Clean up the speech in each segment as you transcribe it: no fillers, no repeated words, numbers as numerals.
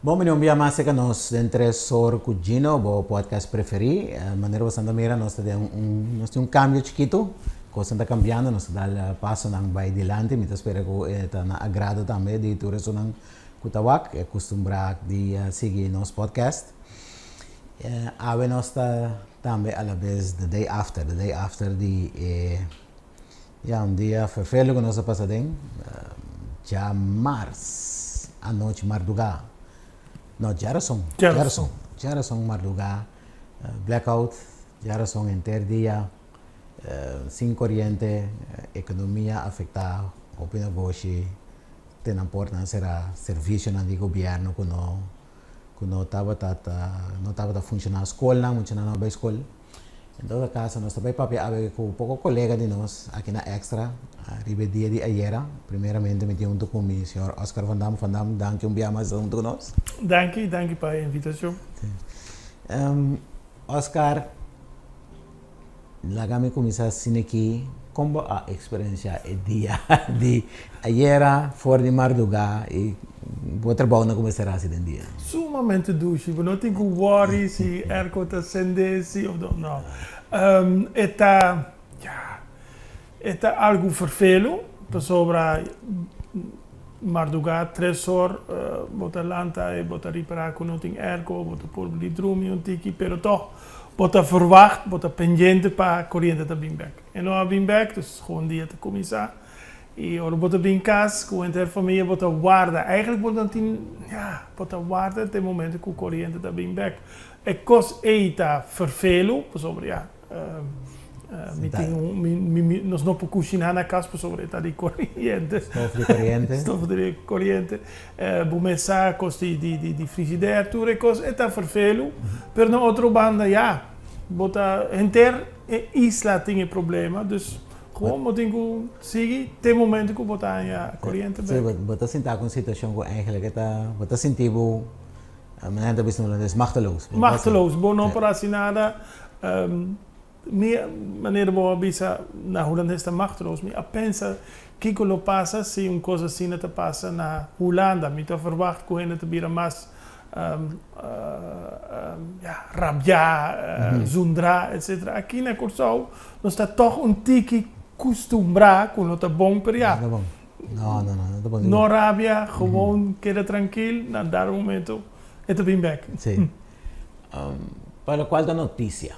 Bon bini un bia mas serka nos den Tresor ku Gino, bo podcast preferí. Manera bo ta mira nos ta den un nos tin un kambio chikitu, kosnan ta kambiando, nos ta dal pasonan bai dilanti. Mi ta spera ku e ta na agrado tambe di tur esunnan ku ta wak i a kustumbrá di sigui nos podcast. Awe nos ta tambe alabes the day after, the day after di e ya un dia ferfelu ku nos a pasa den djamars anochi mardugá, no djarason, djarason, djarason mardugá blackout, djarason henter dia sin koriente, ekonomia afektá, hopi negoshi te nan portanan será, servisionan di gobièrnu ku no ku no tabata ta no tabata funshoná skolnan, muchanan no a bai skol. En todo kaso nos ta bai papia awe ku poko kolega di nos aki na Extra riba e dia di ayera. Primeramente mi tin huntu ku mi señor Oscar van Dam. Van Dam, danki un bia mas huntu ku nos. Danki, danki pa e invitashon. Oscar, Laga mi kuminsá asina aki, kon bo a eksperensiá e dia di ayera for di mardugá i bo trabounan ku mester hasi den dia? Sumamente dushi, bo no tin ku wòri si airco ta sende si of no, no. E ta, ya, e ta algu ferfelu pasobra mardugá tres or bo ta lanta i bo ta ripará ku no tin airco, bo ta purba di drumi un tiki, pero tòg Bo ta verwacht, bo ta pendiente pa koriente ta bin bek. E no a bin bek, dus gewoon dia ta kuminsá. I ora bo ta bin kas ku henter famia bo ta warda. Eigenlijk bo no tin, ya, bo ta warda te momento ku koriente ta bin bek. E kos ei ta ferfelu, pasobra ya, mi tin un, mi, mi, nos no por kushiná na kas pasobra e ta di koriente. Stof di koriente. Stof di koriente. Bo mes sa kos di di frigider tur e kos e ta ferfelu pero na otro banda ya bo ta henter e isla tin e problema dus gewoon bo tin ku sigui te momento ku bo ta haña koriente bek. Si bo ta sinta ku un situashon ku eigenlijk e ta bo ta sinti bo manera ta bisa na hulandes machteloos. Machteloos bo no por hasi nada Mi manera bo a bisa na hulandes ta machteloos. Mi a pensa kiko lo pasa si un kos asina ta pasa na Hulanda. Mi ta verwacht ku hende ta bira mas ya rabiá, zundrá etcetera. Aki na Kòrsou nos ta tòg un tiki kustumbrá ku no ta bon pero ya. No ta bon. No, no, no, no ta bon. No rabia, gewoon keda trankil, na dado momento e ta bin bèk. Sí. Pa lokual ta notisia.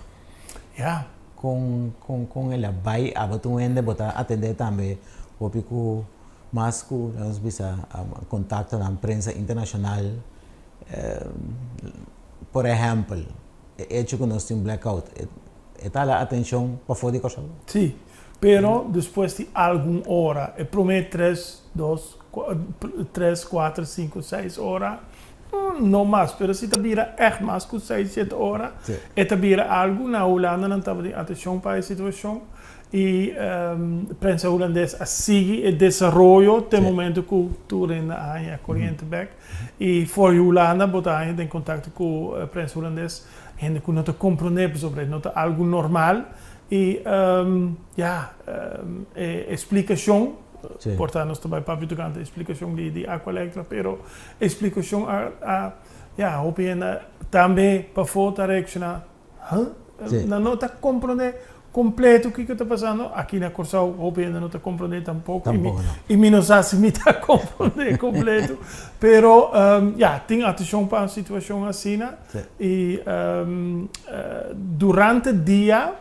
Ya. Kon kon kon el a bai abo tur hende bo ta atendé tambe hopi ku mas ku nos bisa kontaktonan prensa internashonal por ehèmpel e echo ku nos tin blackout e ta hala atenshon pafó di Kòrsou? Sí, pero despues di algun ora e promé tres dos tres kuater sinku seis ora No mas, pero si ta bira ègt mas ku seis, siete ora, e ta bira algu. Na Hulanda nan tabatin atenshon pa e situashon i prensa hulandes a sigui e desaroyo te momento ku tur hende a haña koriente bèk. I for di Hulanda bo ta haña den kontakto ku prensa hulandes hende ku no ta komprondé pasobra e no ta algu normal i ya e splikashon. Por ta nos ta bai papia tokante e splikashon di Aqualectra, pero E splikashon a a ya hopi hende tambe pafó ta reakshoná, Huh? Nan no ta komprondé kompleto kiko ta pasando. Aki na Kòrsou hopi hende no ta komprondé tampoko i mi i mi no sa si mi ta komprondé kompleto. Pero ya tin atenshon pa un situashon asina i durante dia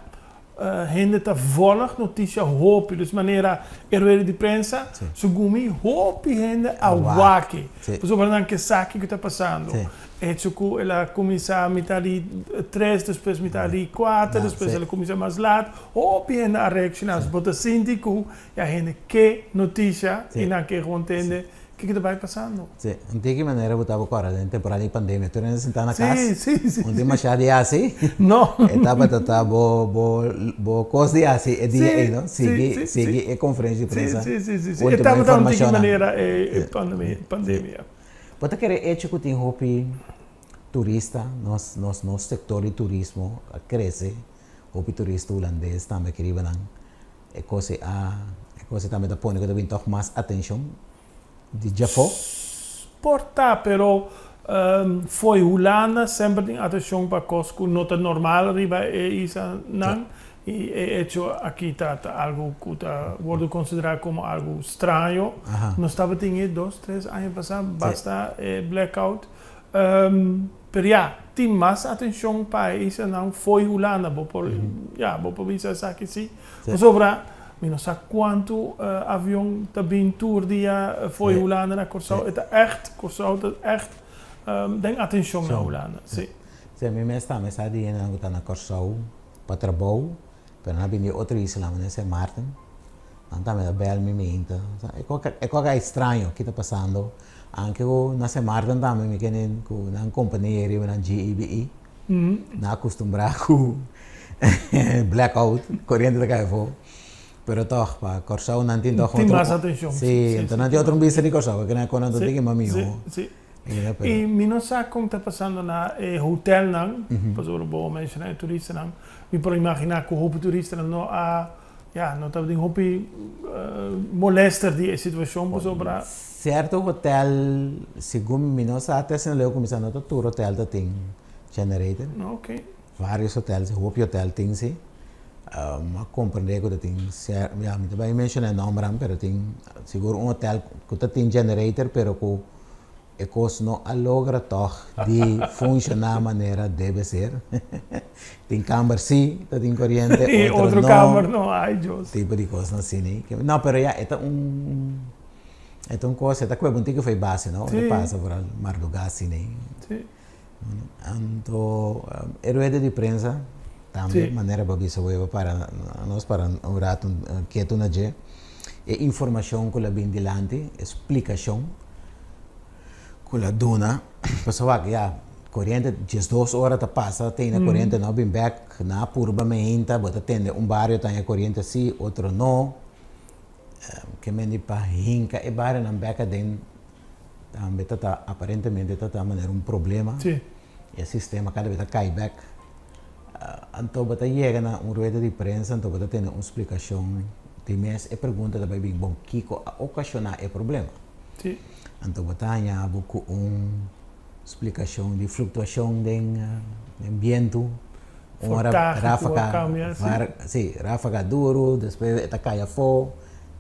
Hende ta volg noticia hopi, dus manera e rueda di prensa, segun mi hopi hende a wak e, pasobra nan ke sa kiko ta pasando. Hecho ku el a kuminsá mitá di tres, despues mitá di kuater, despues el a kuminsá mas lat, hopi hende a reakshoná. Bo ta sinti ku ya hende ke noticia i nan ke gewoon tende Kiko ta bai pasando? Sí, un tiki manera bo taba kòrda den temporada di pandemia, tur hende sintá na kas, un tin mashá di hasi, No. e tabata ta bo bo bo kos di hasi e dia ei, no? Sigui sigui e konferensia di prensa, E último tabata un tiki informashonnan. manera e pandemia pandemia. Bo ta kere echo ku tin hopi turista, nos nos nos sektor di turismo a krese, hopi turista hulandes tambe aki riba nan. E kos ei a, e kos ei tambe ta pone ku ta bin tòg mas atenshon di djafó. Por ta, pero Fo'i Hulanda semper tin atenshon pa kos ku no ta normal riba e islanan i e echo aki ta ta algu ku ta wòrdu konsiderá komo algu straño. Nos tabatin e dos, tres aña pasá basta e blackout. Pero ya, tin mas atenshon pa e islanan fo'i Hulanda, bo por, ya, bo por bisa esaki si. Pasobra mi no sa kuantu avion ta bin tur dia fo'i Hulanda na Kòrsou. E ta ègt, Kòrsou ta ègt den atenshon na Hulanda, si. Si, mi mes tambe sa di hendenan ku ta na Kòrsou pa trabou, pero nan a bin di otro isla, manera Sint Maarten. Nan tambe ta bèl mi meinta. E kòke a ekstraño ki ta pasando. Anke ku na Sint Maarten tambe mi kende ku nan kompania riba nan GEBE. Nan a kustumbrá ku blackout, koriente ta kai afó. Pero tòg pa Kòrsou nan tin tòg otro. Tin mas atenshon. Sí, enton nan tin otro bista di Kòrsou, paske nan kono ta tin mas mihó. Sí, sí. I mi no sa kon ta pasando na e hotelnan, pasobra bo a menshoná e turistanan. Mi por imaginá ku hopi turistanan no a, ya, no tabatin hopi molèster di e situashon pasobra. Sierto hotel, segun mi no sa te asina leu kuminsá, no ta tur hotel ta tin generator. Ok. Varios hotel, hopi hotel tin si. Mi a komprendé ku ta tin, ya mi ta bai menshoná e nòmbernan, pero tin sigur un hotel ku ta tin generator pero ku e kos no a logra tòg di funshoná manera debe ser. Tin kamber si ta tin koriente, otro no. Otro kamber no, ai Dios. Tipo di kosnan asina. No, pero ya e ta un. E ta un cosa, e ta kue bunti ku foi base, no? Ora pasa foral mardugá asina. Sí. Anto e rueda di prensa tambe manera bo a bisa weba para nos para un rato ketu na dje. E informashon ku la bin dilanti, e splikashon ku la duna, pasobra wak ya koriente 12 ora ta pasa te na koriente no a bin bek, nan a purba meinta, bo ta tende un bario ta haña koriente si, otro no. Ke men di pa hinka e barionan bek aden tambe ta ta aparentemente ta ta manera un problema. Sí. E sistema kada bes ta kai bek. Anto bo ta yega na un rueda di prensa anto bo ta tene un splikashon di mes e pregunta ta bai bin bon kiko a okashoná e problema. Sí. Anto bo ta haña bo ku un splikashon di fluktuashon den den bientu. Un ora ráfaga, sí, ráfaga duru, despues e ta kai afó,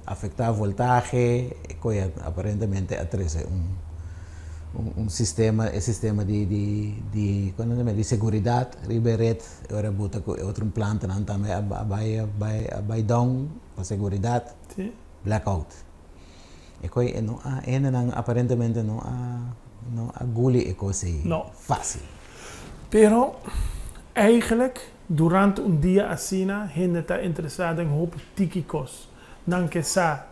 afektá voltahe, e koe aparentemente a trese un un sistema, e sistema di di di kon nan ta di seguridat riba e ret, e ora buta ku e otro plantanan tambe a bai a bai a bai down pa seguridat, blackout. E koe e no a hendenan aparentemente no a no a guli e kos ei fásil. Pero eigenlijk durante un dia asina hende ta interesá den hopi tiki kos. Nan ke sa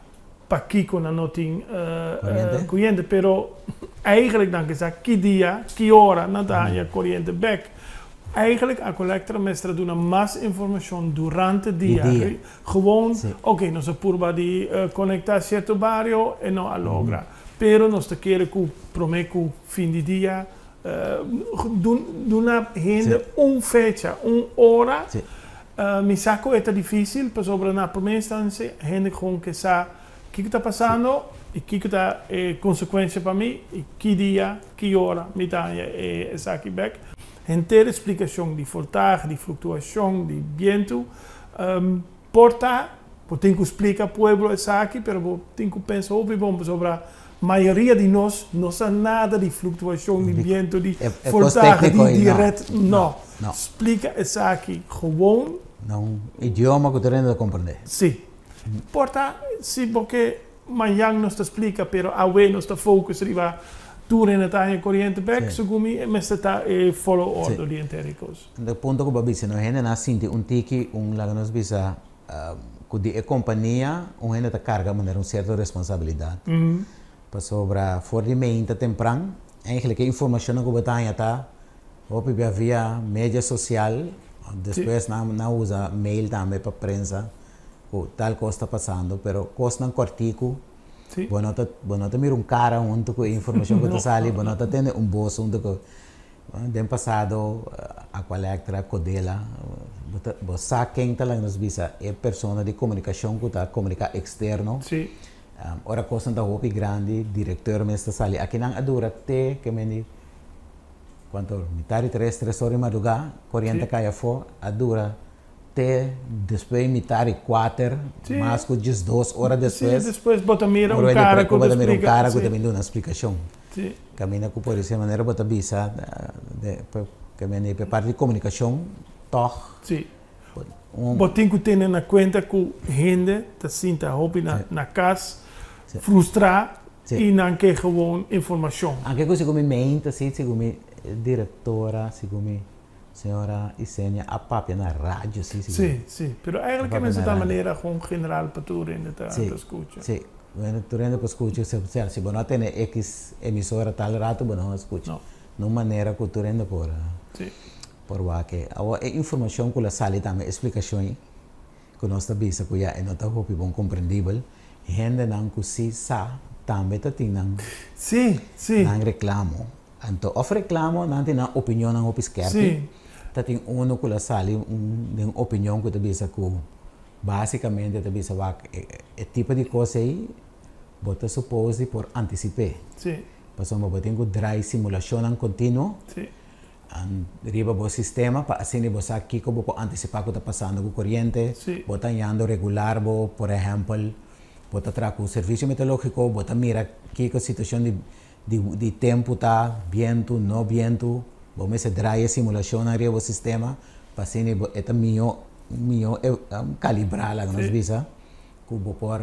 pakiko nan no tin koriente, pero eigenlijk nan ke sa ki dia, ki ora nan ta haña koriente bèk. Eigenlijk Aqualectra mester a duna mas informashon durante dia. Gewoon, ok, nos a purba di konektá sierto bario e no a logra. Pero nos ta kere ku promé ku fin di dia duna hende un fecha, un ora. Mi sa ku e ta difísil pasobra na promé instansia hende gewoon ke sa kiko ta pasando i kiko ta e konsekuensia pa mi i ki dia, ki ora mi ta haña esaki bèk. Henter e splikashon di voltahe, di fluktuashon, di bientu. Por ta, bo tin ku splika pueblo esaki, pero bo tin ku pensa hopi bon pasobra mayoria di nos no sa nada di fluktuashon, di bientu, di voltahe, di ret. No. Splika esaki gewoon. Na un idioma ku tur hende ta komprendé. Sí. Por ta, si bo ke Mañan nos ta splika, pero awe nos ta focus riba tur hende ta haña koriente bek, segun mi e mester ta e follow ordo di henter e kos. E punto ku bo a bisa no, hendenan a sinti un tiki un laga nos bisa ku di e kompania un hende ta karga manera un sierto responsabilidat. Pasobra for di meinta tempran eigenlijk e informashonnan ku bo ta haña ta hopi bia via media sosial, despues nan a usa mail tambe pa prensa. ku tal kos ta pasando, pero kosnan kòrtiku, bo no ta, bo no ta mira un kara huntu ku e informashon ku ta sali, bo no ta tende un bos huntu ku, den pasado Aqualectra, Codela, bo ta, bo sa ken ta laga nos bisa e persona di komunikashon ku ta komuniká eksterno, ora kosnan ta hopi grandi, direkteur mes ta sali, akinan a dura te ke men di. Kuantu mitar di tres, tres ora di madrugá, koriente kai afó, a dura te despues mitar di kuater, mas ku diesdos ora despues. Sí, despues bo ta mira un kara ku ta mira un kara ku ta bin duna splikashon. Kaminda ku por esei manera bo ta bisa di parti di komunikashon tòg. Sí. Bo tin ku tene na kuenta ku hende ta sinta hopi na kas frustrá i nan ke gewoon informashon. Anke ku segun mi mente si, segun mi direktora, segun mi señora Isenia a papia na radio si, segun. Si, si. Pero eigenlijk mester ta manera gewoon general pa tur hende ta skucha. Si, si. Tur hende por skucha. Si bo no a tene X emisora tal rato bo no a skucha. Na un manera ku tur hende por. Si. Por wak e. Awor e informashon ku lo sali tambe e splikashon ei ku nos ta bisa ku ya e no ta hopi bon komprendibel, hendenan ku si sa tambe ta tin nan Sí, sí. nan reklamo. Anto òf reklamo nan tin nan opinionnan hopi skèrpi. Sí. Ta tin unu ku lo sali un den opinion ku ta bisa ku basikamente ta bisa wak e e tipo di kos ei bo ta supos di por antisip'é. Sí. Pasobra bo tin ku drai simulashonnan kontinuo. Sí. Riba bo sistema pa asina bo sa kiko bo por antisipá ku ta pasando ku koriente. Bo ta hañando regular bo, por ehèmpel, bo ta traha ku servisio meteorológiko, bo ta mira kiko situashon di di tempu ta, bientu, no bientu, bo mester draai e simulashonnan riba bo sistema pa asina bo e ta mihó mihó kalibrá laga nos bisa ku bo por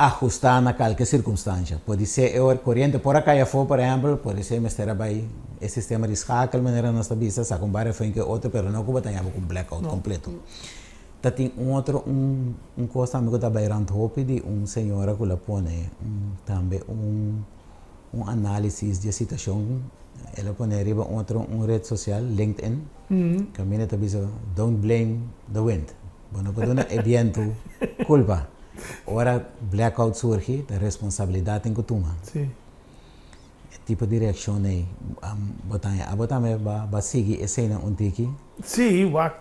Ahustá na kalke sirkunstansha. Podisé e ora koriente por a kai afó, por ehèmpel, podisé mester a bai e sistema di schakel, manera nos ta bisa, saka un bario afó en ke otro, pero no ku bo ta yama ku un blackout kompleto. Ta tin un otro un un kos tambe ku ta bai rònt hopi di un señora ku lo pone un tambe un un análisis di e situashon, el a pone riba un otro un red sosial, LinkedIn, kaminda ta bisa don't blame the wind. Bo no por duna e bientu kulpa. Ora blackout surgi, ta responsabilidat tin ku tuma. Sí. E tipo di reakshon ei, bo ta haña. Abo tambe ba sigui eseinan un tiki? Sí, wak.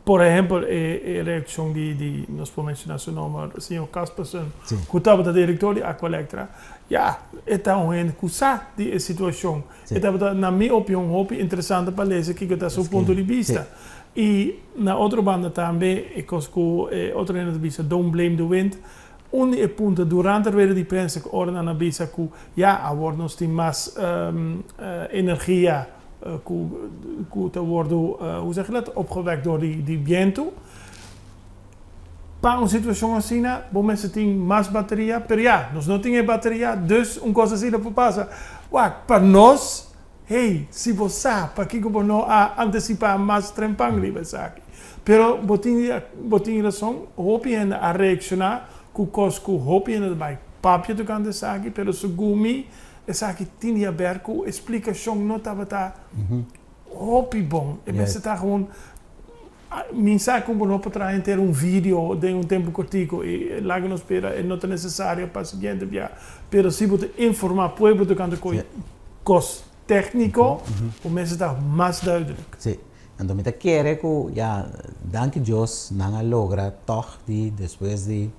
Por ehempel, e reakshon di, nos por menshoná su nomber, señor Kaspersen, ku tabata direktor di Aqualectra. Ya, e ta un hende ku sa di e situashon. E tabata, na mi opion, hopi interesante pa lesa kiko ta su punto di bista. I na otro banda tambe e kos ku e otro hende ta bisa, don't blame the wind. Un di e punto durante rueda di prensa ku ora nan a bisa ku ya awor nos tin mas energia ku ku ta wordu, hoe zeg je dat, opgewekt door di di bientu. Pa un situashon asina bo mester tin mas bateria, pero ya nos no tin e bateria dus un kos asina por pasa. Wak, pa nos. Hey, si bo sa, pakiko bo no a anticipá mas trempan riba esaki? Pero bo tin bo tin rason, hopi hende a reakshoná ku kos ku hopi hende ta bai papia tokante esaki, pero segun mi esaki tin di haber ku e splikashon no tabata hopi bon. E mester ta gewoon, mi sa ku bo no por traha henter un video den un tempu kortiku i laga nos spera e no ta nesesario pa siguiente bia, pero si bo ta informá pueblo tokante ku kos tékniko, bo mester ta mas duidelijk. Sí. Anto mi ta kere ku ya, danki Dios nan a logra tòg di despues di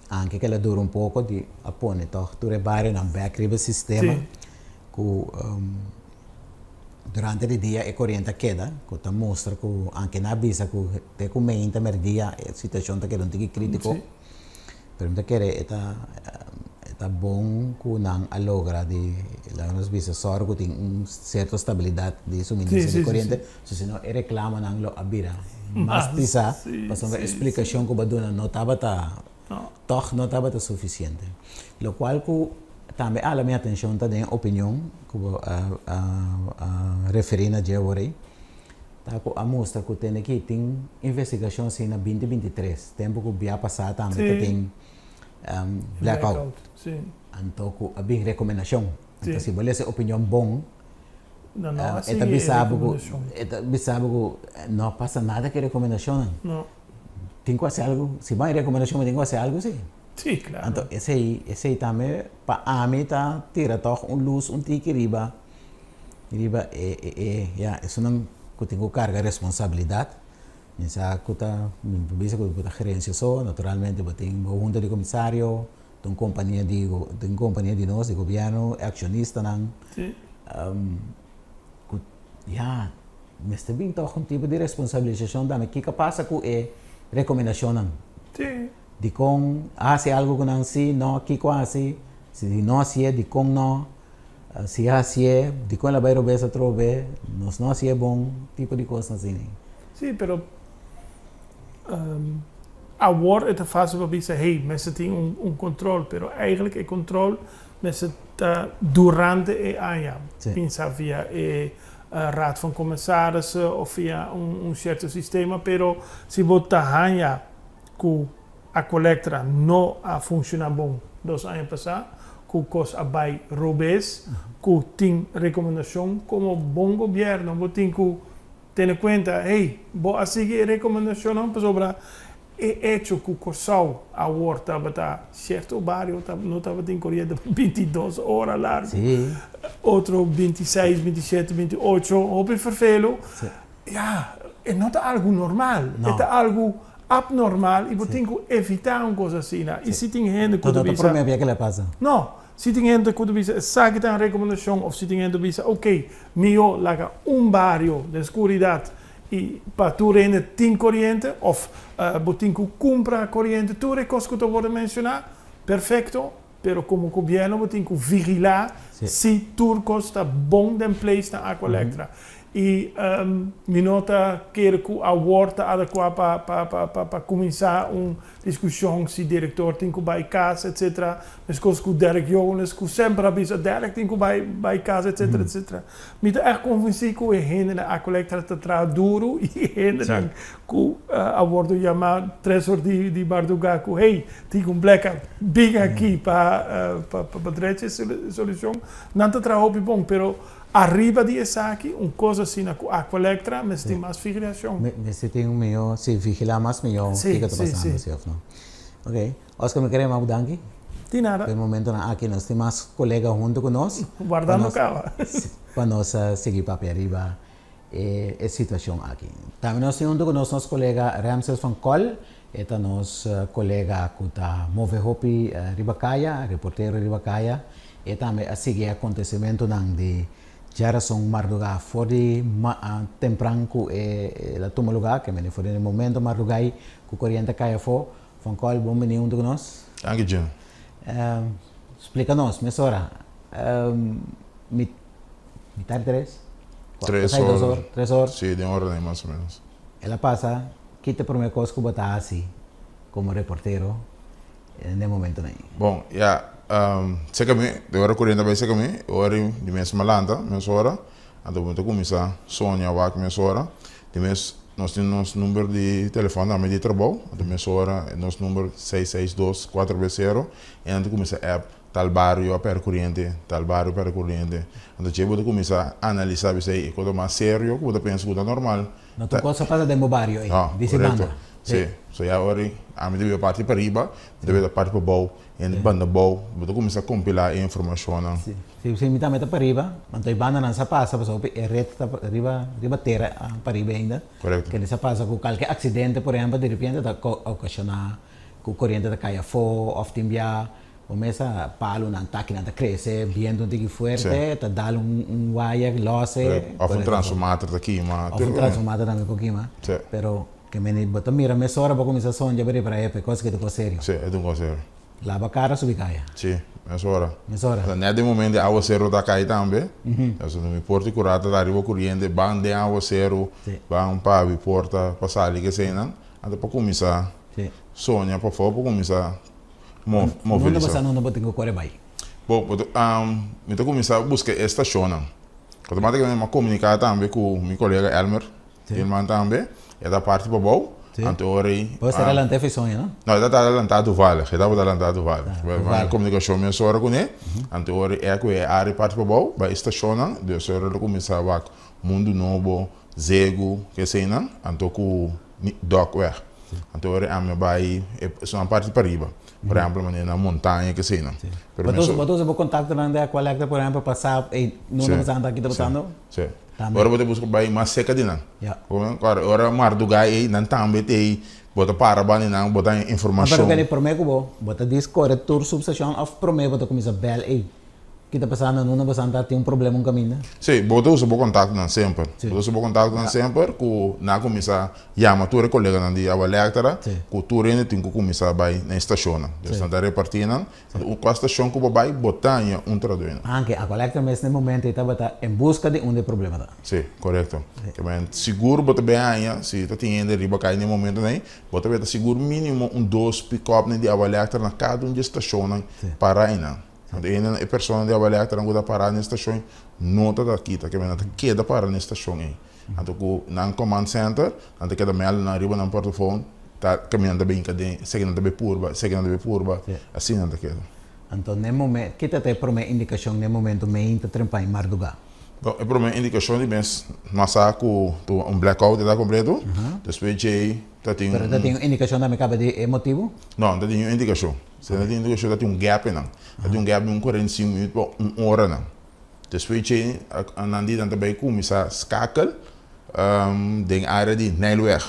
anke ku el a dura un poko di a pone tòg tur e barionan bèk riba e sistema ku Durante di dia e koriente a keda, ku ta mustra ku anke nan a bisa ku te ku meinta merdia e situashon ta keda un tiki kritiko, pero mi ta kere e ta e ta bon ku nan a logra di laga nos bisa sòru ku tin un sierto stabilidat di suministro di koriente, so si no e reklamonan lo a bira mas pisá pasobra e splikashon ku bo a duna no tabata Tòg no tabata sufisiente. Lokual ku tambe a hala mi atenshon ta den e opinion ku bo a referí na dje awor ei, ta ku a mustra ku tende ki tin investigashon asina binti 23, tempu ku bia pasá tambe ta tin blackout. Anto ku a bin rekomendashon. Anto si bo lesa e opinion bon, e ta bisa bo ku e ta bisa bo ku no a pasa nada ku e rekomendashonnan. Tin ku hasi algu, si bo a rekomendashon bo tin ku hasi algu si. Sí, klaro. Anto esei, esei tambe pa ami ta tira tòg un lus un tiki riba, riba e, e, e, ya, esunnan ku tin ku karga responsabilidat. Mi sa ku ta, mi por bisa ku bo ta gerensia so, naturalmente bo tin bo hunta di komisario, ta un kompania di, ta un kompania di nos, di gobièrnu, e akshonistanan. Sí. Ya, mester bin tòg un tipo di responsabilisashon tambe. Kiko a pasa ku e rekomendashonnan? Dikon a hasi algu ku nan si, no, kiko a hasi? Si no hasié, dikon no? Si a hasié, dikon el a bai robes atrobe? Nos no hasié bon, tipo di kosnan asina. Sí, pero awor e ta fásil pa bisa, hey, mester tin un control, pero eigenlijk e control mester ta durante e aña, pinsa via e Raad van Commissarissen of via un cierto sistema, pero si bo ta haña cu Aqualectra no a funciona bon dos aña pasa, cu cos a bay robes, cu tin recomendacion, como bon gobierno bo tin cu Tene kuenta, hey, bo a sigui e rekomendashonnan pasobra e echo ku Kòrsou awor tabata sierto bario no tabatin koriente pa bintidos ora largu, otro bintiseis, bintishete, bintiocho, hopi ferfelu. Ya, e no ta algu normal, e ta algu abnormal i bo tin ku evitá un kos asina. I si tin hende ku ta bisa. No ta promé bia kila pasa. No. Si tin hende ku ta bisa esaki ta un rekomendashon òf si tin hende ta bisa oke, mihó laga un bario den skuridat i pa tur hende tin koriente òf bo tin ku kumpra koriente, tur e kos ku ta wòrdu menshoná, perfekto, pero komo gobièrnu bo tin ku vigilá si tur kos ta bon den place na Aqualectra. I mi no ta kere ku awor ta adekuá pa pa pa kuminsá un diskushon si direktor tin ku bai kas etsetera. Meskos ku Derek Jones ku semper a bisa Derek tin ku bai bai kas etsetera etsetera. Mi ta ègt konvensí ku e hendenan Aqualectra ta traha duru i e hendenan ku a wòrdu yamá tres or di di mardugá ku hey tin un blackout bin aki pa pa drecha e solushon nan ta traha hopi bon pero Ariba di esaki, un kos asina ku Aqualectra mester tin mas vigilashon. Mester tin un mihó, si, vigilá mas mihó kiko ta pasando, si òf no. Ok. Oscar, mi kere yama bo danki. Di nada. Pa e momentonan aki nos tin mas kolega huntu ku nos. Wardando kaba. Pa nos sigui papia riba e situashon aki. Tambe nos tin huntu ku nos nos kolega Ramses van Kol. E ta nos kolega ku ta move hopi riba kaya, reportero riba kaya. E tambe a sigui e akontesimentunan di djarason mardugá for di tempran ku el a tuma lugá, ke mende for di e momento mardugá ei ku koriente a kai afó. Van Kol, bon bini huntu ku nos. Danki, Jim. Splika nos mesora, mitar di tres? Tres or. Tres or? Si, den ora ei mas o menos. El a pasa, ki ta e promé kos ku bo ta hasi komo reportero den e momentonan ei? Bon, ya, seka mi, den ora koriente a bai seka mi, e ora ei di mes mi a lanta mes ora, anto mi ta kuminsá soña wak mes ora, di mes nos tin nos number di telefòn tambe di trabou, anto mes ora nos number seis seis dos kuater bes sero, i nan ta kuminsá app tal bario a pèrdè koriente, tal bario a pèrdè koriente, anto dje bo ta kuminsá analisá bisa ei e kos ta mas serio ku bo ta pensa ku ta normal. No tur kos a pasa den bo bario ei, No, di si banda. korekto. Si. So ya ora ei, ami ta biba parti pariba, mi ta biba parti pabou, hende banda bou, bo ta kuminsá kompilá e informashonnan. Si, si, si mi tambe ta pariba, anto e bandanan sa pasa pasobra hopi e ret ta riba riba tera pariba ainda. Korekto. Kende sa pasa ku kalke aksidente por ehèmpel diripiente ta okashoná ku koriente ta kai afó òf tin bia Bo mesa palunan, takinan ta krese, bientu un tiki fuerte, ta dal un waya lose. Of un transformator ta kima. Of un transformator tambe por kima. Pero ke meni bo ta mira mesora bo kuminsa sonja bo ripara e kos aki ta kos serio. Si, e ta un kos serio. Laba kara subi kaya. Si, mesora. Mesora. Net den momento di awaseru ta kai tambe. Entonces mi por ti ku rata ta riba kuriente, ban den awaseru, ban pa mi porta pa sali keseinan. Anto pa kuminsa soña pafó, pa kuminsa Nunda bo sa nunda bo tin ku kore bai? Bo, bo ta, mi ta kuminsá buska e stashonnan. Outomátikamente mi a komuniká tambe ku mi kolega Elmer Tilman tambe. E ta parti pabou. Anto ora ei. Bo estar lantá e fisoña, no? No, e ta lantá toevallig. E tabata lantá toevallig. Mi a komunikashon mesora kuné. Anto ora ei e ku e área parti pabou bai e stashonnan. Dus ora el a kuminsá wak Mundu Nobo, Zegu, keseinan. Anto ku Dokweg. Anto ora ami a bai esun parti pariba. Por ehempel manera na montaña keseinan. Pero mi Bo ta usa bo kontaktonan di Aqualectra por ehempel pa sa ey nunda bo ta aki ta pasando? Si. Ora bo ta buska bai mas serka di nan. Ora ora mardugá ey nan tambe ta ey bo ta para banda di nan bo ta haña informashon. Pero promé ku bo bo ta discorre tur substashon òf promé bo ta kuminsá bèl ey? Ki ta pasando nuna bosan ta tin un problema un kaminda? Sí, bo ta usa bo kontaktonan semper. Bo ta usa bo kontaktonan semper ku nan a kuminsá yama tur e koleganan di Agua Electra ku tur hende tin ku kuminsá bai na e stashonnan. Dus nan ta repartí nan. Kua stashon ku bo bai, bo ta haña un traduinan. Anke Agua Electra mes na e momento ei tabata en buska di unda e problema ta. Sí, korekto. Sigur bo ta bin haña, si ta tin hende riba kai na e momentonan ei, bo ta bin ta sigur mínimo un dos pikòpnan di Agua Electra na kada un di e stashonnan para einan. Anto e persona di Abalèktra ku ta pará na e stashon no ta ta kita, ke men nan ta keda para na e stashon ei. Anto ku nan command center, nan ta keda mèldu nan riba nan portofon, ta ke men nan ta bin kaden, esaki nan ta bin purba, esaki nan ta bin purba, asina nan ta keda. Anto n'e momen, kita ta e promé indikashon n'e momento mein ta trempá i mardugá? Bon, e promé indikashon di mes mas sa ku un blackout ta kompleto, despues djei ta tin. Pero ta tin un indikashon tambe kaba di e motibu? No, no ta tin un indikashon. Si nan tin indikashon ta tin un gap einan. Ta tin un gap di un 45 minuut pa un ora nan. Despues dje nan di nan ta bai kuminsá skakel den área di Nijlweg.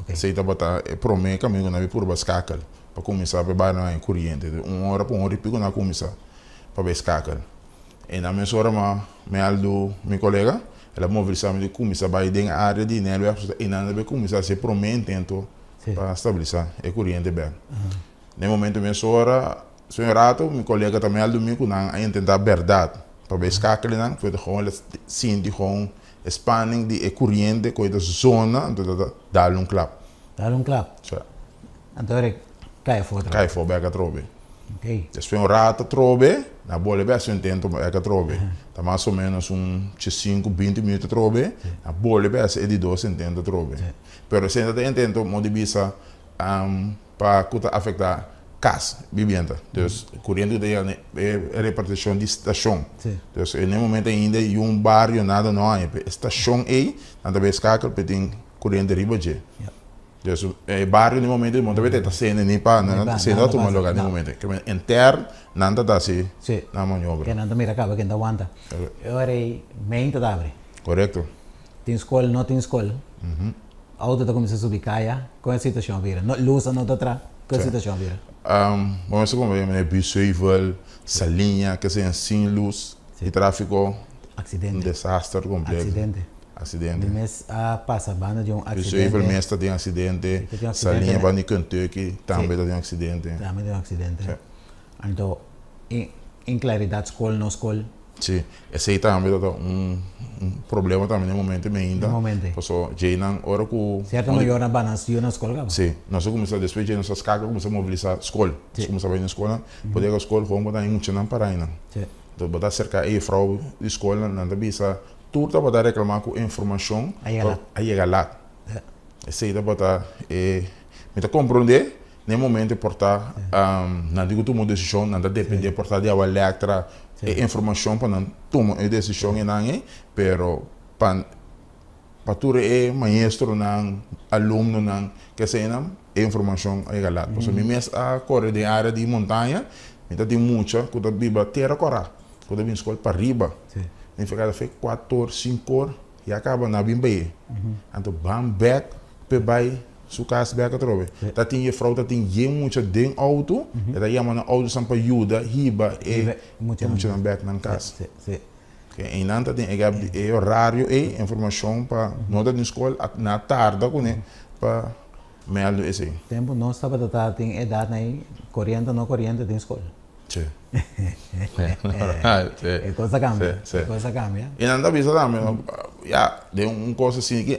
Esei tabata e promé kaminda ku nan a bai purba skakel pa kuminsá pa e barionan haña kuriente. Un ora pa un ora i piko nan a kuminsá pa bai skakel. E na mes ora ma mèldu mi kolega, el a mobilisá mi di kuminsá bai den área di Nijlweg pasobra einan nan ta bai kuminsá hasi e promé intento pa stabilisá e kuriente bèk. Na e momento mesora, su un rato, mi colega ta mel dumi cu nan a intenta berdad pa bay skakel nan, cu e ta gewoon sinti gewoon e spanning di e curiente cu e ta zona, anto ta ta dal un klap. Dal un klap? Sa. Anto e cay afo atrobe? Cay afo bek atrobe. Ok. Despues un rato atrobe, na bolbe bay haci un intento bek atrobe. Ta mas o menos un diescinco, binti minuut atrobe, na bolbe bay haci e di dos intento atrobe. Pero esey ta intento, modo di bisa, pa ku ta afektá kas, bibienda. Dus kuriente ku ta yega na e repartishon di stashon. Dus na e momento ainda yun bario nada no haña pe e stashon ei nan ta bay skakel pe tin kuriente riba dje. Dus e bario na e momento no ta bay ta sende ni pa nan ta sende ta tuma luga na e momento. Ke enter nan ta hasi nan maniobra. Ke nan ta mira kaba ken ta wanta. E ora ei main ta abri. Korekto. Tin skol no tin skol. Auto ta kuminsá subi kaya, kon e situashon a bira? No, lus a no ta tra, kon e situashon a bira? Bo mester komprende manera Busheuvel, Saliña, ke seña sin lus i tráfiko, un desaster kompleto. Aksidente. Aksidente. Mi mes a pasa banda di un aksidente. Busheuvel mes ta den aksidente, Saliña banda di Kentucky tambe ta den aksidente. Tambe den aksidente. Anto, inklaridat skol no skol. Sí, esei tambe ta un problema tambe na e momento mi ainda. Na momento. Paso djeinan ora ku. Sierto mayornan ba nan yu na skol kaba. Sí, nos a kuminsá despues djei nos a skaka kuminsá mobilisá skol. Sí. Nos kuminsá bai na skolnan, por yega skol gewoon bo ta haña muchanan pará einan. Sí. Entonces bo ta aserká e jufrou di skolnan, nan ta bisa tur tabata reklamá ku informashon A yega lat. a yega lat. Sí. Esei tabata e, mi ta komprondé. Na e momento e por ta nan tin ku tuma un desishon, nan ta dependé por ta di awa elektra, e informashon pa nan tuma e desishon einan ei, pero pa pa tur e maestronan, alumnonan, keseinan e informashon a yega lat. Pasobra mi mes a kore den área di montaña, mi ta tin mucha ku ta biba tera kòrá, ku ta bin skol pariba, nifiká ta fe kuator, sinkor. Ya caba na bin bay. Anto ban bek p'e bay su cas bek atrobe. Ta tin juffrouw ta tin yen mucha den auto, e ta yama nan autosnan pa yuda hiba e muchanan bek nan cas. Eynan ta tin e gap di e horario ey, informacion pa no ta tin school na tarda cune pa meldo esey. Tempo nos tabata ta tin edad na ey, coriente o no coriente tin school. Sí. E kos a kambia. E kos a kambia. I nan ta bisa tambe, ya, den un kos asina ki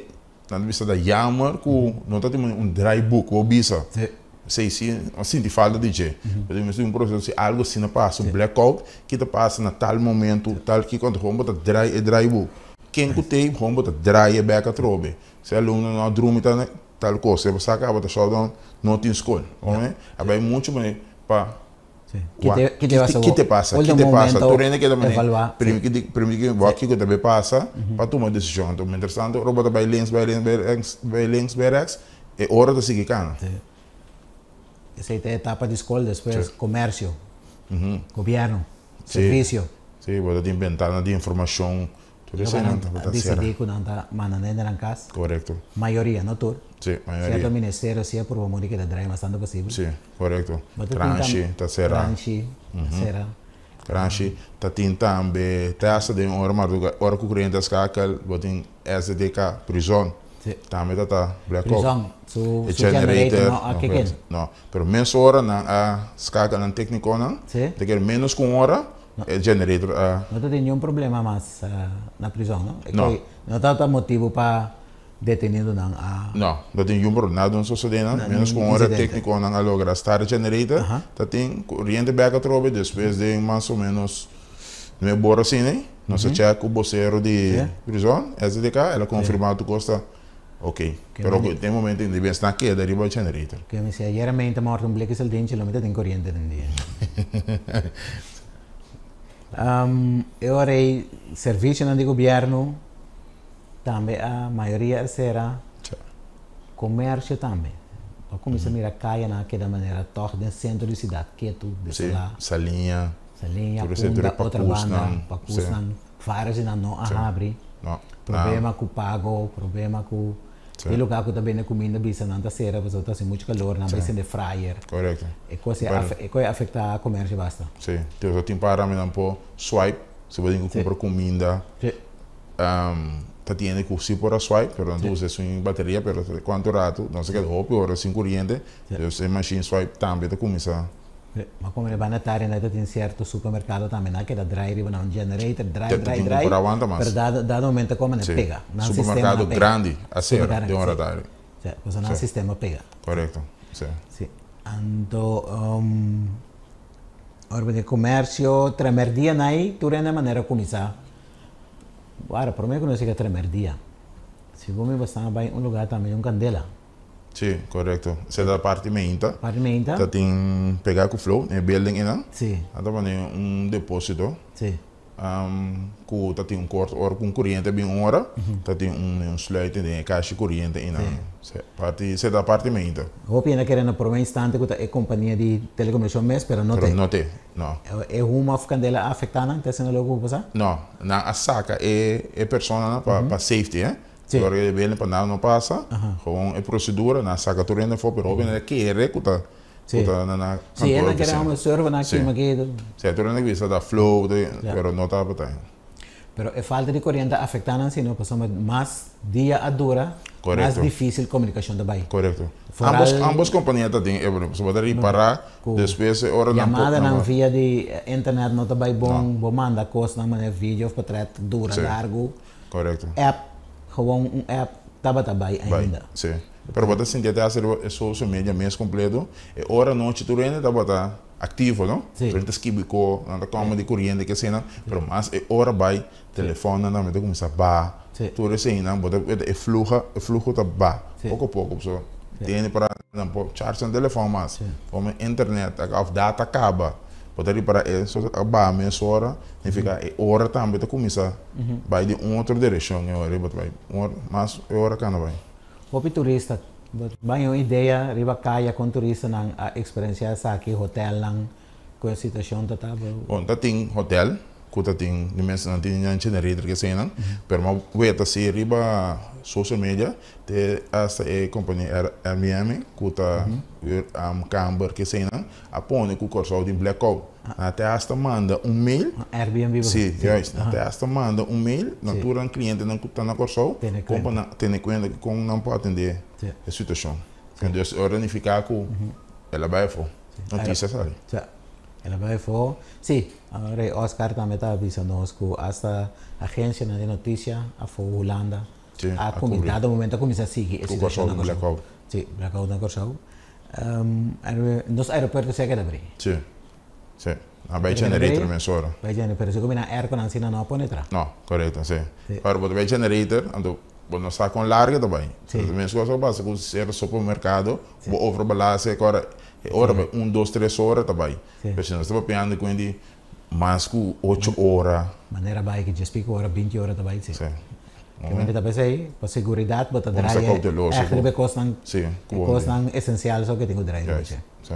nan ta bisa ta jammer ku no ta tin un draaiboek ku bo bisa. Sí. Esei si a sinti falta di dje. Pasobra mester tin un proseso si algu asina pasa, un blackout, ki ta pasa na tal momento, tal kiko, anto gewoon bo ta draai e draaiboek. Ken ku t'ei, gewoon bo ta draai e bek atrobe. Si alumno no a drumi ta tal kos, si bo sa kaba ta shutdown, no tin skol. A bai muchu manera pa Ki te pasa? Ki te pasa? Tur hende keda manera primi ki wak kiko ta bay pasa pa tuma desishon. Anto mientras tanto ora bo ta bay links bay links bay rechts bay links bay rechts e ora ta sigui kana. Esei ta etapa di skol despues komersio, gobierno, servisio. Si, bo ta tin bentana di informashon. Tur esei nan tabata sera. Disidí ku nan ta manda hende nan kas. Korekto. Mayoria, no tur. Sí, mayoria. Sierto ministerio sí a purba muri keda drai mas tantu posibel. Sí, korekto. Transhi ta sera. Transhi ta sera. Kranshi ta tin tambe te hasta den ora marduga ora ku koriente a skakel bo tin SDK prizon tambe ta ta blackout. Prizon su su generator no a kick in. No pero mesora nan a skakel nan teknikonan ta kere menos ku un ora e generator a. No ta tin niun problema mas na prizon no? No. No ta ta motibu pa detenidonan a. No, no tin niun problema, nada no sosode nan, menos ku un ora teknikonan a logra start e generator, ta tin koriente bek atrobe despues den mas o menos nuebe ora asina nos a chek ku bosero di prizon, SDK, el a konfirma tur kos ta ok, pero den momento ei debe esnan keda riba e generator. Ke mi si ayer meinta morto un bleki saldinchi lo mi ta tin koriente den dia. E ora ei servisionan di gobierno. Tambe a mayoria a sera comercio tambe. Bo a cuminsa mira cayanan a keda manera tog den centro di ciudad ketu, desolá. Sí, Saliña. Saliña, Punda, otra banda, pacusnan, varios di nan no a habri. Problema cu pago, problema cu e lugar cu ta bende cuminda bisa nan ta sera pasobra ta haci mucho calor, nan bay sende fryer. Correcto. E cos e a afecta comercio basta. Sí, tin para mi nan por swipe si bo tin cu cumpra cuminda. Ta tiene cu si por a swipe, pero nan ta usa esun bateria, pero cuanto rato, nos a keda hopi ora sin coriente, dus e machine swipe tambe ta cuminsa. Ma como e banda tarde nan ta tin cierto supermercado tambe, nan a keda draai riba nan generator, draai, draai, draai, pero dado, dado momento como nan pega, nan sistema na pega. Supermercado grandi a cera den ora tarde. Si, pasobra nan sistema pega. Correcto, si. Si, anto ora bo tin comercio, tremerdia nan ei, tur hende manera cuminsa. Wara, prome ku nos yega tremerdia, si bo mi bastan a bai un lugar tambe un kandela. Si, korekto. Esei ta parti meinta. Parti meinta. Ta tin pega ku flow den e building einan. Si. Nan ta pone un deposito. Si. Ku ta tin un kort ora ku un koriente bin un ora, ta tin un sluiting den e kashi koriente einan. Si. Parti, esei ta parti meinta. Hopi hende a kere na prome instante ku ta e kompania di telekomunikashon mes, pero no te. Pero no te. No. E huma of candela a afecta nan? Ta esena loke cu pasa? No. Nan a saca e e personanan pa pa safety eh. Si. Ora e bende pa nada no pasa. Gewoon e procedura nan a saca tur hende afo pero hopi hende a kere cu ta cu ta na nan Si, e nan kere amo server nan a kima aki. Si, tur hende a bisa ta flow pero no tabata. Pero e falta di koriente a afektá nan sino pasobra mas dia a dura, mas difísil komunikashon ta bai. Korekto. Ambos, ambos kompania ta tin e problema. Pasobra bo ta ripará despues e ora nan por. Yamadanan via di internet no ta bai bon, bo manda kosnan manera video of potret ta dura largu. Korekto. App, gewoon un app tabata bai ainda. Bai, si. Pero bo ta sinti te hasta riba e social media mes kompleto, e ora nochi tur hende tabata. Activo no? Sí. Nan ta skibi ko, nan ta kome di koriente ke eseinan, pero mas e ora bai, telefonnan tambe ta kuminsá baha. Sí. Tur eseinan bo ta weta e fluha, e fluho ta baha Sí. poko poko. So Sí. tene para nan por charge nan telefòn mas, Sí. como internet òf data kaba, bo ta ripará e so a baha mesora, significa e ora tambe ta kuminsá bai den un otro direkshon e ora ei bo ta bai un ora mas e ora kanda bai. Hopi turista Bo un idea riba kaya kon turistanan a eksperensiá esaki, hotelnan, ku e situashon ta ta? Bon, ta tin hotel ku ta tin di mes nan tin nan generator ke eseinan, pero mi a weta si riba social media te hasta e kompania Airbnb ku ta huur kamber ke eseinan a pone ku Kòrsou tin blackout. Nan te hasta manda un mail. Airbnb. Si, juist. Nan te hasta manda un mail na tur nan klientenan ku ta na Kòrsou kon pa nan tene kuenta kon nan por atendé e situashon. Entonces e ora nifiká ku el a bai afó. Notisia sali. Si, el a bai afó. Si, Rei Oscar tambe ta bisa nos ku hasta agensianan di notisia afó Hulanda a kuminsá, dado momento a kuminsá sigui e situashon na Kòrsou. Si, blackout na Kòrsou. Nos aeropuerto si a keda abrí. Si, si. Nan bai generator mesora. Bai generator, pero si ku mi nan airco nan asina no a pone tra. No, korekto, si. Ora bo ta bai generator, anto bo no sa kon largo ta bai. Si. Mes kos a pasa ku sierto supermerkado, bo overbalance e ora, e ora bai un, dos, tres ora ta bai. Si. Pero si nos ta papiando ku hende Mas ku ocho ora. Manera bai ki djes piko ora, binti ora ta bai si. Si. Ke mente ta pesei, pa seguridat bo ta draai ègt riba e kosnan, e kosnan esensial so ke tin ku draai riba dje. Si.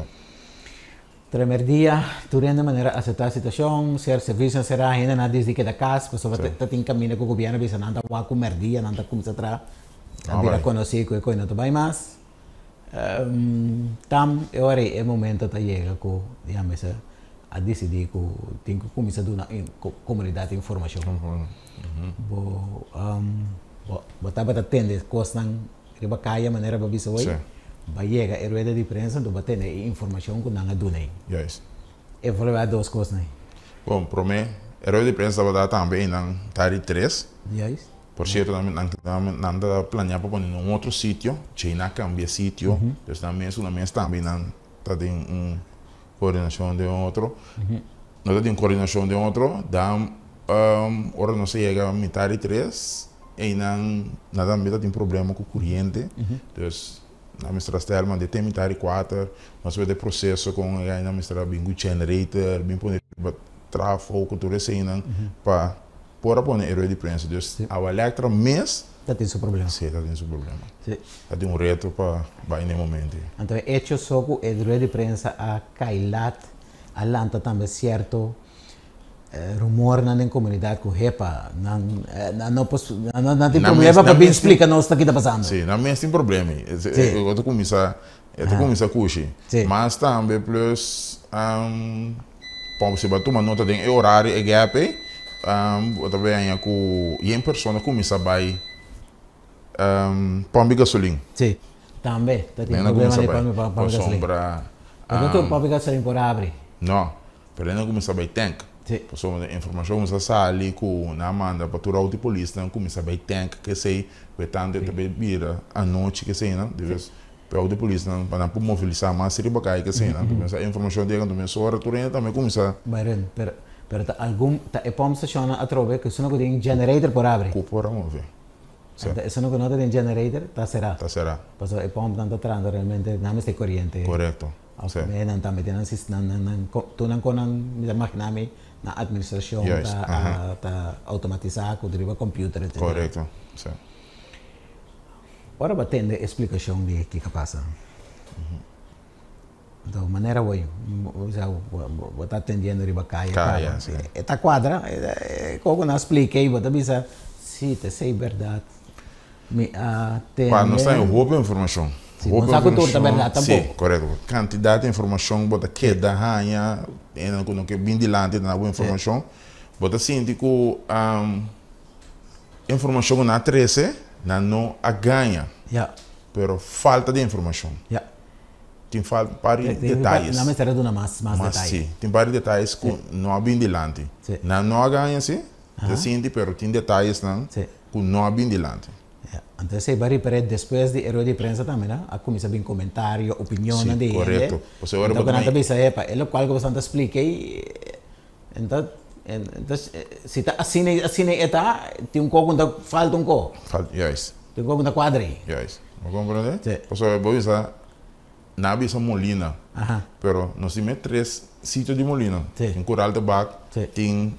Tremer dia, tur hende manera aseptá e situashon, ser servisionan será, hendenan a disdi keda kas, pasobra ta tin kaminda ku gobièrnu a bisa nan ta wak ku mèrdia, nan ta kuminsá traha, a bira konosí ku e kos no ta bai mas. Tam e ora ei e momento ta yega ku, yamesa. A disidí ku tin ku kuminsá duna komunidat informashon. Bo bo tabata tende kosnan riba kaya manera bo a bisa hoy, bo a yega e rueda di prensa anto bo a tende e informashon ku nan a duna ei. Evaluá dos kosnan ei. Bon, promé, e rueda di prensa tabata tambe einan tardi tres. Por sierto nan nan ta planea pa pone na un otro sitio, djei nan a kambia sitio, dus nan mes ku nan mes tambe nan ta den un coordinacion den otro, no ta tin coordinacion den otro, dan ora nos a yega mitad di tres, eynan nan tambe ta tin problema cu curiente, dus nan mester a stel manda te mitad di cuater, nos a wet e proceso con e nan mester a bin cu generator, bin pone riba trafo cu tur eseynan pa por a pone e rueda di prensa, dus Awalectra mes Ta tin su problema. Si, ta tin su problema. Si. Ta tin un reto pa bai n'e momento ei. Anto e echo so ku e rueda di prensa a kai lat a lanta tambe sierto rumornan den komunidat ku hepa nan nan no por nan tin problema pa bin splika nos ta ki ta pasando. Si, nan mes tin problema ei. Si. E ta kuminsá e ta kuminsá kushi. Si. Mas tambe plus pa si bo a tuma nota den e orario e gap ei bo ta bay haña ku yen persona kuminsá bai pòmpi gasolin. Sí, tambe ta tin problema di pòmpi gasolin. Pasobra. Pero no tur pòmpi gasolin por abri. No, pero nan a kuminsá bai tènk. Sí. Pasobra informashon kuminsá sali ku nan a manda pa tur outo di polisnan kuminsá bai tènk kesei, ku e tantu e ta bai bira anochi keseinan. Debes pa e outo di polisnan pa nan por movilisá mas riba kai keseinan. Kuminsá informashon ta yega anto mesora tur hende tambe kuminsá. Bai rèn, pero pero ta algun ta e pòmp stashonnan atrobe ku esun ku tin generator por abri. Ku por a move. Sí. Anto esun ku no ta tin generator ta será. Ta será. Pasobra e pòmpnan ta trahando realmente nan mester koriente. Korekto. Sí. Òf nan tambe tin nan sis nan nan nan tur nan kon nan mi ta imaginá mi nan administrashon Juist, ta aha. ta outomatisá ku riba computer etcetera. Korekto, sí. Ora bo a tende e splikashon di kiko a pasa. Anto manera bo bo ta atendiendo riba kaya Kaya, si. E ta kuadra, e koko nan splika ei bo ta bisa, si ta esei bèrdat. Mi a tende. Pa nos ta haña hopi informashon. Si, bo no sa ku tur ta bèrdat tampoko. Si, korekto. Kantidat di informashon bo ta keda haña, hende ku no ke bin dilanti ta na bo informashon. Bo ta sinti ku informashon ku nan a trese, nan no a gaña. Ya. Pero falta di informashon. Ya. Tin falta un par di detayes. Nan mester a duna mas mas detaye. Si, tin par di detayes ku no a bin dilanti. Nan no a gaña si, ta sinti pero tin detayesnan ku no a bin dilanti. Ya, anto esei bai ripar'é despues di e rueda di prensa tambe nan a kuminsá bin komentario, opinionnan di hende. Si, korekto. Pasobra ora bo ta. Anto ku nan ta bisa epa, e lokual ku boso ta splika ei, enton si ta asina asina e ta, tin un kos ku ta falta un kos. Falta, juist. Tin un kos ku ta kuadra ei. Juist. Bo komprende? Si. Pasobra bo bisa, nan a bisa molina, pero nos tin me tres sitio di molina. Si. Tin Koral Tabak, Si. tin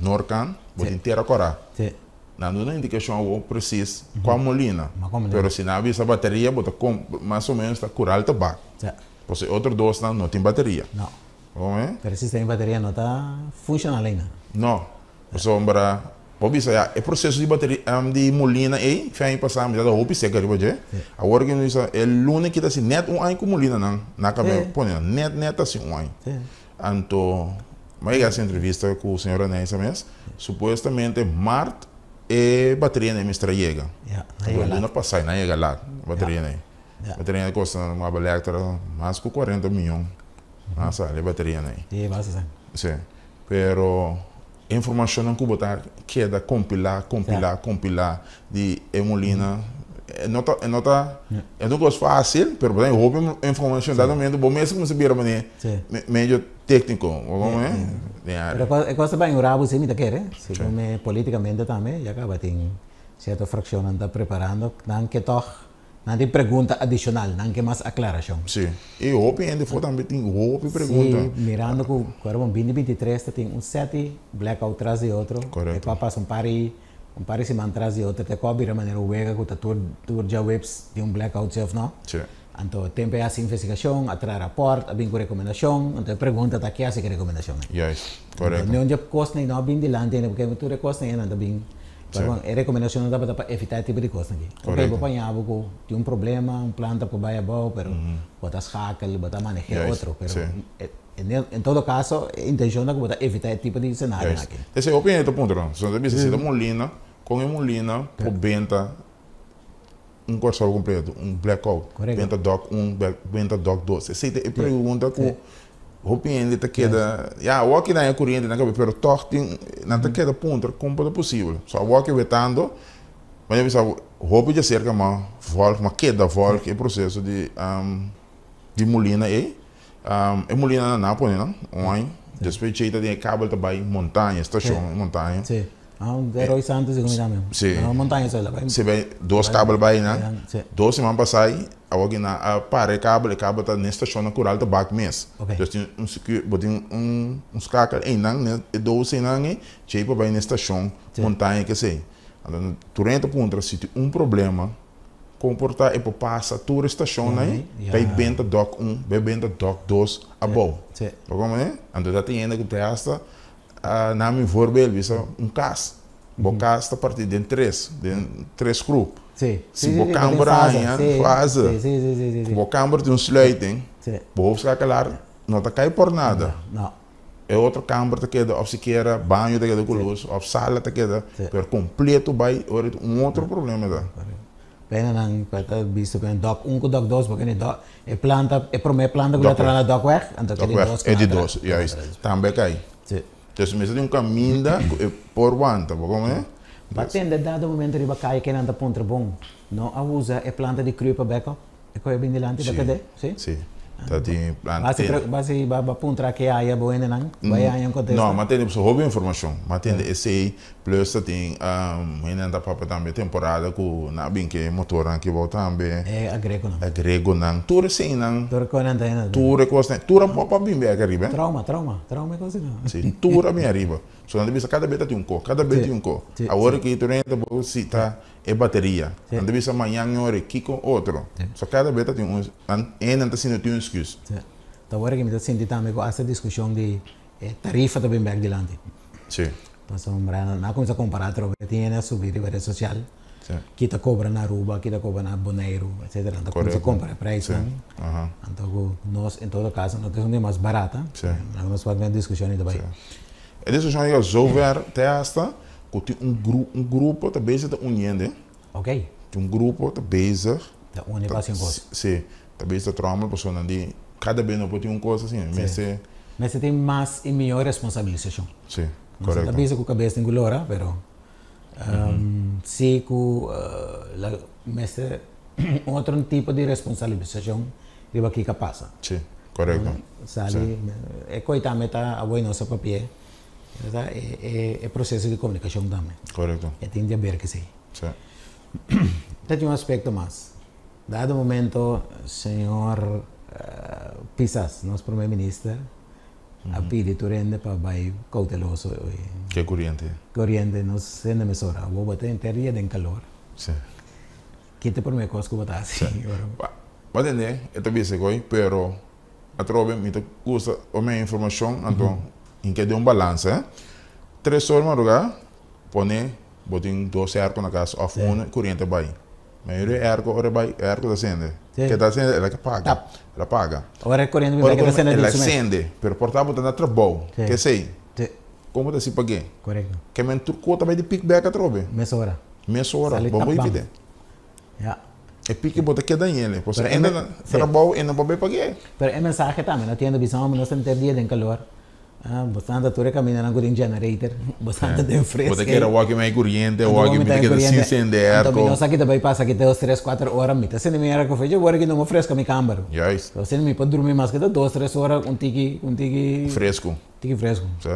Noorkant, bo Si. tin Tera Kòrá. Si. Nan duna indikashon awor presis kua molina. Ma kua molina? Pero si nan a bisa bateria, bo ta kom, mas o menos ta Koral Tabak. Si. Pasobra e otro dosnan no tin bateria. No. Bo me? Pero e sistema di bateria no ta funshonal ainda. No. Pasobra bo bisa ya e proseso di bateria di molina ei fe aña pasá mi tabata hopi seka riba dje. Awor ke mi bisa e luna ki ta hasi nèt un aña ku molinanan nan a kaba pone nan. Nèt nèt ta hasi un aña. Anto mi a yega hasi entrevista ku señora Neisa mes. Supuestamente mart e baterianan ei mester a yega. Anto e luna pasá nan a yega lat baterianan ei. Baterianan ei kosta Mabelektra mas ku kuarenta miyon. Nan a sali e baterianan ei. Sí, basta sa. Sí. Pero e informashonnan ku bo ta keda kompilá, kompilá, kompilá di e molina, e no ta, e no ta, e no un kos fásil, pero bo ta hopi informashon. Dado momento bo mes a kuminsá bira manera medio tékniko, bo komo e? Den área. Pero e kos ta bai un rabu si mi ta kere, segun mi polítikamente tambe ya kaba tin sierto frakshonnan ta preparando, nan ke tòg Nan tin pregunta adishonal, nan ke mas aklarashon. Sí, i hopi hende for tambe tin hopi pregunta. Sí, mirando ku ku era bon binti 23 ta tin un seti blackout tras di otro. Korekto. E por a pasa un par di un par di siman tras di otro te ku a bira manera un wega ku ta tur tur djaweps tin un blackout si òf no. Sí. Anto tempu e hasi investigashon, a traha rapòrt, a bin ku rekomendashon, anto e pregunta ta ke hasi ku e rekomendashonnan. Juist, korekto. Anto niun dje kosnan ei no a bin dilanti ainda, porque tur e kosnan ei nan ta bin. Pero bon, e rekomendashonnan tabata pa evitá e tipo di kosnan aki. Oké, bo paña bo ku tin un problema, un planta por bai abou, pero bo ta schakel, bo ta maneh'é otro. Pero en todo kaso, e intenshon ta ku bo ta evitá e tipo di senarionan aki. Esei hopi hende ta puntra nos. Nos ta bisa si ta molina, kon e molina por benta un Kòrsou kompleto, un blackout, benta dòk un, benta dòk dos. Esei ta e pregunta ku hopi hende ta keda, ya awor ki nan e koriente nan kabe, pero tòg tin, nan ta keda puntra kon por ta posibel. So awor ki wetando, mi a bisa hopi djaserka ma vòlg, ma keda vòlg e proseso di di mulina ei. E mulina nan a pone nan un aña, despues djei ta den e kabel ta bai montaña, stashon montaña. Sí. Ah, de Roy Santos di comida mesmo. Sí. No, montaña sola bai. Sí, bai dos kabel bai nan. Sí. Dos siman pasai, awor ki nan a para e kabel, e kabel ta n'e stashon na Koral Tabak mes. Okay. Dus tin un secu, bo tin un un skakel einan, n'e e dos einan ei, djei pa bai n'e stashon montaña kesei. Anto tur hende ta puntra si tin un problema, kon por ta e por pasa tur e stashonnan ei, bai benta dòk un, bai benta dòk dos abou. Sí. Bo komprende? Anto ta tin hende ku te hasta Na mi voorbeeld bisa un kas. Bo kas ta partí den tres, den tres groep. Sí. Si bo kamber haña fase, Sí. ku bo kamber tin un sluiting, Sí. bo hoofdschakelaar no ta kai por nada. No. E otro kamber ta keda òf sikiera baño ta keda ku lus òf sala ta keda, pero kompleto bai ora tin un otro problema ta. Pena nan ta bisto ku dòk un ku dòk dos porque e dòk e planta e promé planta ku ta traha na dòkweg anto ke di dos E di dos, juist. Tambe kai. Sí. Dus mester tin un kaminda ku e por wanta, bo komo e? Ba tende dado momento riba kaya ke nan ta puntra bon no a usa e planta di cru pa backup e koe bin dilanti ba kede? Sí. Sí. Ta tin planta. Basi ba puntra ke aya bo hendenan bo a haña un kontesta? No, m'a tende hopi informashon. M'a tende esei Plus ta tin hendenan ta papia tambe temporada ku nan a bin ke motornan aki abou tambe. E agregonan. Agregonan. Tur eseinan. Tur e konan ta hende. Tur e kosnan. Tur a pop a bin bek ariba. Trauma, trauma. Trauma e kos asina. Si, tur a bin ariba. So nan ta bisa kada bes ta tin un ko, kada bes tin un ko. Awor aki tur hende ta por sita e bateria. Nan ta bisa mañan ñori kiko otro. So kada bes ta tin un, hendenan ta sinti tin un excuse. Si. Ta awor aki mi ta sinti tambe ku asta diskushon di e tarifa ta bin bek dilanti. Si. Pasobra nan a kuminsá kompará atrobe tin hende a subi riba ret sosial Sí. ki ta kobra na Aruba, ki ta kobra na Boneiru, etcetera. Nan ta kuminsá Korekto. kompara e preisnan. Sí. Aha. Anto ku nos en todo kaso no ta esun di mas barata. Sí. Laga nos wak den e diskushon ei ta bai. Sí. E diskushon a yega zover te hasta ku tin un gru un grupo ta bezig ta uni hende. Ok. Tin un grupo ta bezig. Ta uni pa hasi un kos. Sí. Ta bezig ta trommel pasobra nan di kada bes no por tin un kos asina. Mester. Mester tin mas i mihó responsabilisashon. Sí, No korekto. ta bisa ku kabes tin ku lora, pero sí ku mester un otro tipo di responsabilisashon riba kiko a pasa. Sí, korekto. Sali, e koi tambe ta awor nos a papia, e proseso di komunikashon tambe. Korekto. E tin di haber ku esei. Sí. Ta tin un aspekto mas. Dado momento señor Pisas, nos primer minister, a pidi tur hende pa bai kouteloso. Ke koriente? Koriente nos hende mesora. Awor bo ta henter dia den kalor. Sí. Ki ta e prome kos ku bo ta hasi? Bo a tende, e ta bisa koe, pero atrobe mi ta gusta ome informashon, anto mi ke den un balansa. Tres ora madrugá pone bo tin dos airco na kas òf unu koriente bai. Mayoria e airco ora e bai, e airco ta sende. Ke ta sende, el a paga. El a paga. Ora e koriente bin bai, ke ta sende El a sende, pero por ta bo ta na trabou. Ke esei? Kon bo ta hasi pag'é? Korekto. Ke men tur kos ta bai di pik bek atrobe. Mesora. Mesora. Bo por evit'é. Ya. E piki bo ta keda yele. Pasobra e na trabou e no por bai pag'é. Pero e mensahe tambe no tiende bisa homber nos ta henter dia den kalor. Bo stanta tur e kamindanan ku tin generator, bo stanta den fresca. Bo ta kere wòki mei kuriente, wòki mi ta keda sin sende airco. Anto mi no sa ki ta bai pasa aki dos, tres, kuater ora, mi ta sende mi airco fecha ora ki no mo fresca mi kamber. Juist. So asina mi por durmi mas ke ta dos, tres ora un tiki, un tiki. Fresco. Tiki fresco. Si.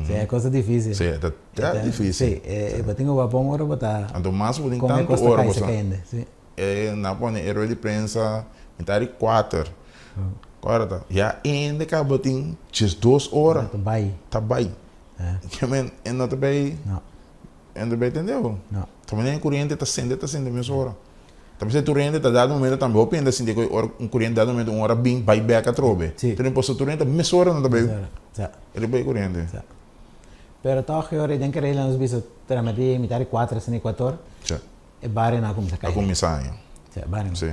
Si, e cosa dificil. Si, ta ta dificil. Si, e bo tin ku wak bon ora bo ta. Anto mas bo tin tantu ora bo sa. Come e kosta kai sa kende, si. E na pone e rueda di prensa mitad di kuater. Ora ta ya ende kaba tin 12 ora. Ta bai. Ta bai. Ke men e no ta bai. No. E no ta bai tende bo. No. Ta manera e kuriente ta sende ta sende mes ora. Ta bisa tur hende ta dado momento tambe hopi hende a sinti ku ora un kuriente dado momento un ora bin bai bek atrobe. Si. Pero imposto tur hende mes ora no ta bai. Sa. Riba e kuriente. Sa. Pero toch ora den Carela nos bisa tramati mitar di 4 asina Ecuador. E barionan a kuminsá A kai. kuminsá haña. Sí, barionan. Sí.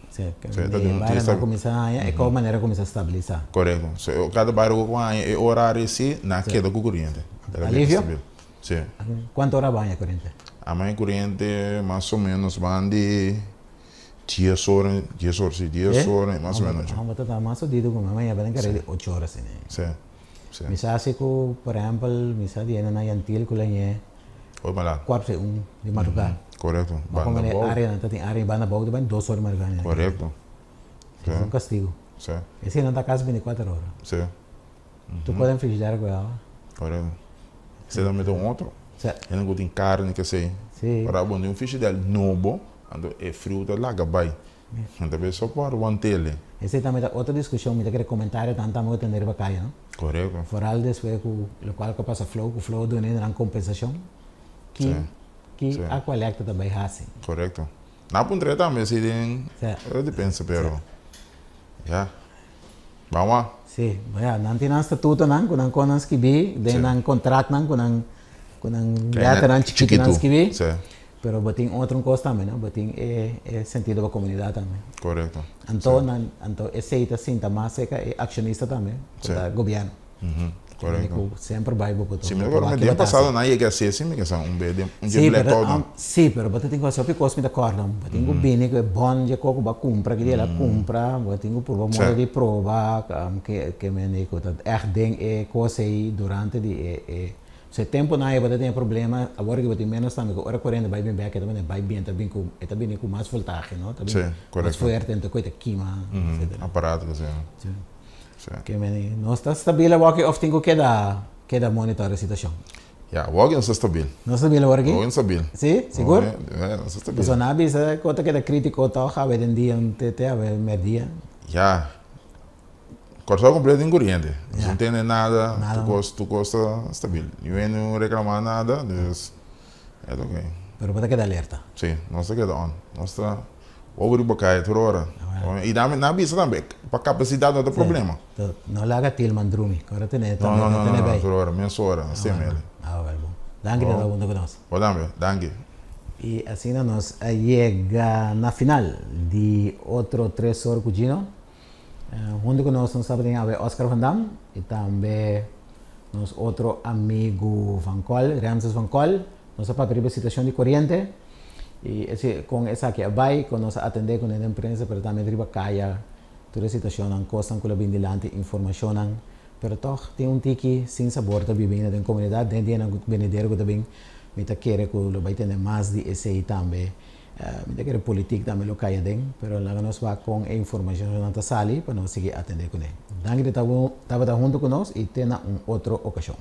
Sí, Sí, ta e di un barionan triste. a kuminsá haña, e kou manera a kuminsá stabilisá. Korekto. So, e kada bario ku haña e orario así, nan a keda ku koriente. Ta bira Alivio? stabil. Sí. Kuantu ora a baña koriente? A baña koriente mas o menos ban di 10 ora, 10 ora, sí, 10 ora, mas o menos. Bo ta mas odido ku mi, a baña den kare di 8 ora asina. Sí, sí. Mi sa si ku, por ehèmpel, mi sa di hende na Yantil ku lañ'é Hoy mala. Cuarto e un di madrugá. Korekto. Bo Banda komo bou. área ta tin área banda bou ta bai 2 ora di madrugá. Korekto. Sí. Es un kastigu. Sí. Esei nan ta kasi 24 ora. Sí. Tur kos den frigidair ku awa. Korekto. Esei tambe ta un otro. Sí. Hende ku tin karni kesei. Sí. Ora bo tin un frigidair nobo, anto e friu ta laga bai. Anto ta so por wantele. Esei tambe ta otro diskushon, mi ta kere komentario tantu tambe ku tende riba kaya, no? Korekto. Foral despues ku lokual ku a pasa Flow, ku Flow a duna e nan kompensashon, ki ki Aqualectra ta bai hasi? Korekto. Nan a puntra e tambe si den e di pensa pero ya. Ban wak. Si, ya, nan tin nan statutonan ku nan kon nan skibí den nan kontraktnan ku nan ku nan lèternan chikitu nan skibí. Pero bo tin otro un kos tambe, no? Bo tin e e sentido pa komunidat tambe. Korekto. Anto nan anto esei ta sinta mas serka e akshonista tambe, ku ta gobièrnu. Korekto. Ku semper bai bo ku Si, mi ta akorda mi dia pasado nan yega hasi esi, mi kesa un be den un dje blackout nan. Si, pero bo ta tin ku hasi hopi kos mi ta kòrda. Bo tin ku bini ku e bon dje kos ku bo a kumpra, ki dia el a kumpra, bo tin ku purba modo di proba ke ke mende ku ta ègt den e kos ei durante di e e So e temponan ei bo ta tin e problema, awor ki bo tin menos tambe ku ora koriente bai bin bek e ta bini bai bin, ta bin ku e ta bini ku mas voltahe no, ta bin mas fuerte enton ku e ta kima etcetera. Aparato ku sea. Si. Ke meni nos ta stabil awor aki of tin ku keda keda monitor e situacion? Ya, awor aki nos ta stabil. Nos stabil awor aki? Awor aki nos stabil. Si? Sigur? Ya, nos ta stabil. Pasobra nan a bisa ku ta keda kritiko tòg awe den dia te te awe merdia. Ya. Kòrsou kompleto tin koriente. Nos no tende nada, tur kos tur kos ta stabil. Niun hende no reklamá nada, dus e ta oke. Pero bo ta keda alerta? Si, nos ta keda on. Nos ta wou riba kaya tur ora. I nan a bisa tambe, pa kapasidat no ta problema. No laga Tilman drumi, kòrda tene No, no, no, no, tur ora, mes ora, nos tin mele. Ah, wèl bon. Danki di ta huntu ku nos. Bo tambe, danki. I asina nos a yega na final di otro Tres Or ku Gino. Huntu ku nos nos tabatin awe Oscar van Dam i tambe nos otro amigu Van Kol, Ramses Van Kol. Nos a papia riba e situashon di koriente i esi kon esaki a bai, kon nos a atendé kuné den prensa pero tambe riba kaya tur e situashonnan, kosnan ku lo bin dilanti, informashonnan. Pero tòg tin un tiki sin sabor ta biba ainda den komunidat. Den dianan benidero ku ta bin mi ta kere ku lo bai tende mas di esei tambe. Mi ta kere politik tambe lo kai aden, pero laga nos wak kon e informashonnan ta sali pa nos sigui atendé kuné. Danki di tabata huntu ku nos i te na un otro okashon.